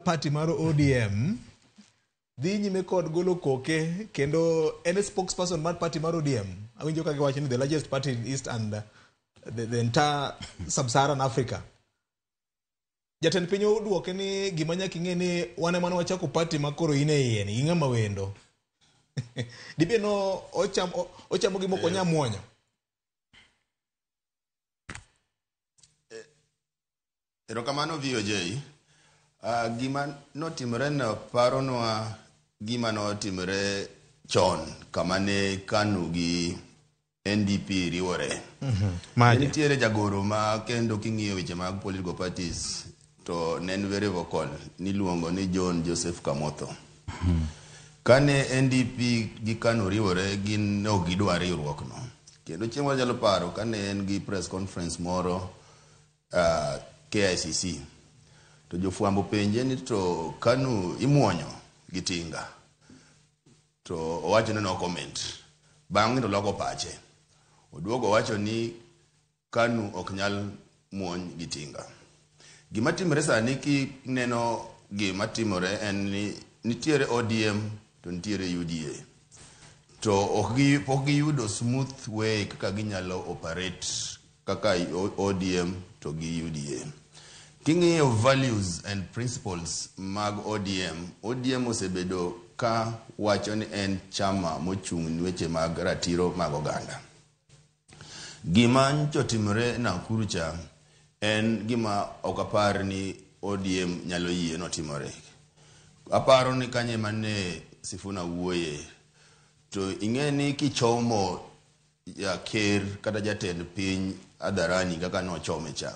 party mar ODM dhi nyime kod golo koke kendo en e spokesperson mar party mar ODM. Awinjo ka giwacho ni the largest party in East and the entire sub-Saharan Africa. Jatend piny oduoke ni gima nyaka ing'e ni wan ema ne wachako party ma koro in e iye ni ing'ama wendo. Dibed no ochamo gima ok onya muonyo. Erokamano VOJ. Gima notimore no paronwa gima notimore chon kama ne KANU gi NDP riwore. Maje. Nitiere jagoro ma kendo king'iyo weche mag political parties to ne en very vocal niluongo ni John Joseph Kamotho. Kane NDP gi KANU riwore gin ne ok gidwar riwruok no. Kendo chieng' moro anyalo paro kane en gi press conference moro KICC to jofwambo penje ni to KANU imuonyo gi tinga to owacho ni no comment. Bang'e to loko pache. Oduogo owacho ni KANU ok nyal muony gi tinga. Gima timore sani kineno gima timore en ni nitiere ODM to nitiere UDA. To ok gi, pok giyudo smooth way kaka ginyalo operate kaka ODM to gi UDA. King'iyo values and principles mag ODM, ODM osebedo ka wacho ni en chama mochung' ni weche mag ratiro mag oganda. Gima nyocha otimore Nakuru cha en gima ok apar ni ODM nyalo yie notimore. Aparo ni kanyo ema ne Sifuna wuoye. To ing'e ni kichomo ya ker kata jatend piny hadharani kaka nochome cha,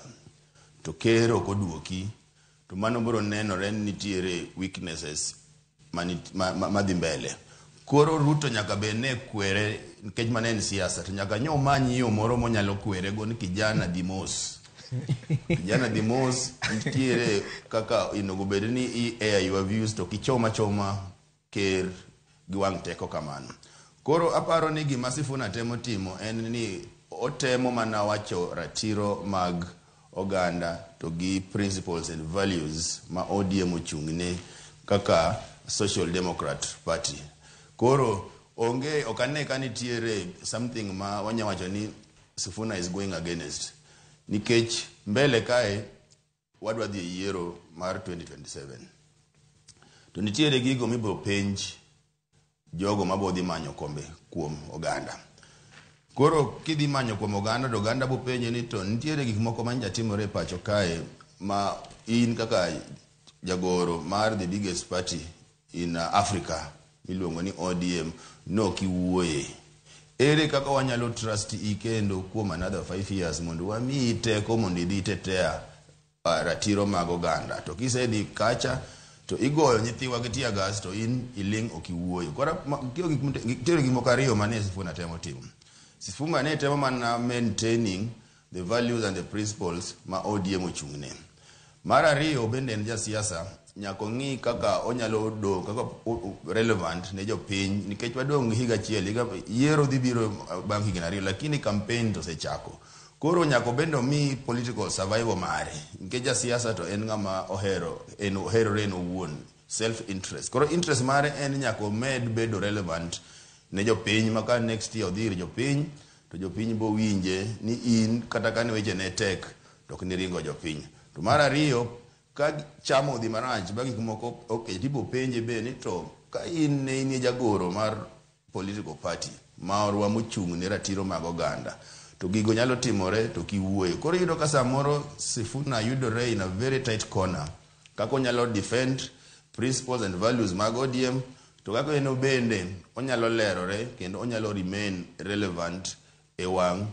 to ker ok oduoki, to mano biro nenore ni nitiere weaknesses madhi mbele. Koro Ruto nyaka bed ne kwere nikech mano en siasa, to nyaka nyo omany yo moro monyalo kwere go ni kijana dhi mos. Kijana dhi mos, nitiere kaka onego bed ni i air your views to kichoma choma ker gi wang' teko kamano. Koro aparo ni gima Sifuna temo timo en ni otemo mana wacho ratiro mag oganda to gi principles and values ma ODM ochung'ne kaka Social Democrat Party. Koro onge ok ane ka nitiere something ma wanya wacho ni Sifuna is going against. Nikech mbele kae wadwa dhi e yiero mar 2027. To nitiere gigo mibiro penj jogo mabo dhi manyo kombe kuom oganda. Koro kidhi manyo kuom oganda to oganda bo penje ni to nitiere gik moko ma nyocha timore e pacho kae ma in kaka jagoro mar the biggest party in Africa miluongo ni ODM nok iwuoye. Ere kaka wanyalo trust i kendo kuom another 5 years mondo wamiyi teko mondo idhi tetea ratiro mag oganda. To kisedhi kacha to igoyo nyithiwa gi tear gas to in iling' ok iwuoyo. Koro nitiere gik moko ariyo mane Sifuna temo timo. Sifuna ne temo mana maintaining the values and the principles ma ODM ochung'ne. Mar ariyo bende en jasiasa, nyaka ong'i kaka onyalo dong' kaka relevant ne jopiny nikech wadong' gi higa achiel, higa yiero dhi biro bang' higni ariyo lakini campaign to osechako. Koro nyaka bende omi political survival mare nikech jasiasa to en ng'ama ohero en oherore en owuon self interest. Koro interest mare en nyaka omed bedo relevant ne jopiny ma ka next year odhi ir jopiny to jopiny bo winje ni in kata ka ne weche ne tek to ok niringo jopiny. To mar ariyo ka chama odhi marach ba gik moko ok tibo penje be ni to ka in ne inie jagoro mar political party marwa mochung' ne ratiro mag oganda to gigo nyalo timore to kiwuoyo. Koro iyudo ka samoro Sifuna yudore in a very tight corner kaka onyalo defend principles and values mag ODM to kaka en bende onyalo lerore kendo onyalo remain relevant e wang'